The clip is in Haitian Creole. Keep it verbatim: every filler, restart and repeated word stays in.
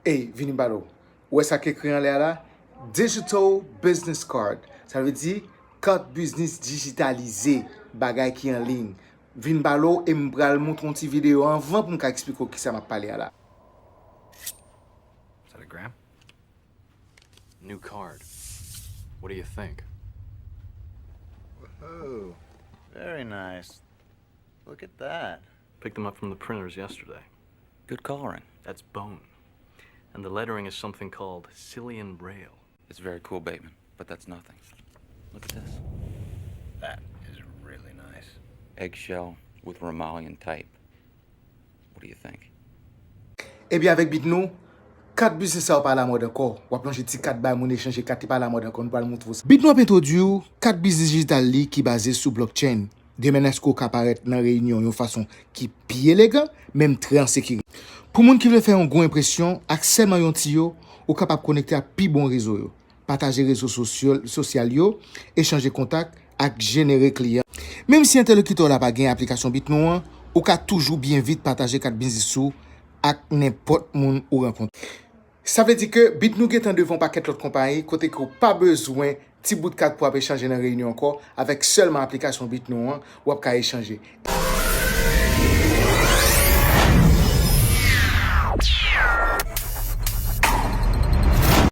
Ey, vini m pale w. Ou wè sa k ekri anlè a la? Digital business card. Sa vle di kat biznis dijitalize, bagay ki an liy. Vin pale w e m pral montre w yon ti videyo anvan pou m ka eksplike w kisa m ap pale a la. Is that a gram? New card. What do you think? Whoa, very nice. Look at that. Picked them up from the printers yesterday. Good coloring. That's bone. And the lettering is something called Cillian Braille. It's very cool, Bateman, but that's nothing. Look at this. That is really nice. Eggshell with Romulan type. What do you think? Ebyen, avèk Bitnou, kat biznis sa yo pa alamòd ankò. W ap lonje ti kat bay moun, echanje kat, li pa alamòd ankò, nou pral montre w sa. Bitnou ap entwodui w kat biznis dijital li ki baze sou blockchain. Demen èske w ka parèt nan reyinyon yon fason ki pi elegan, menm trè an sekirite. Pou moun ki vle fè yon gwo enpresyon ak sèlman yon tiyo, ou kapab konekte ak pi bon rezo yo, pataje rezo sosyal yo, echanje kontak, ak jenere kliyan. Menm si entèlokitè w la pa gen aplikasyon Bitnou an, ou ka toujou byen vit pataje kat biznis ou ak nenpòt moun ou rankontre. Sa vle di ke Bitnou gentan devan yon pakèt lòt konpayi kote ke w pa bezwen ti bout kat pou ap echanje nan reyinyon ankò, avèk sèlman aplikasyon Bitnou an, w ap ka echanje.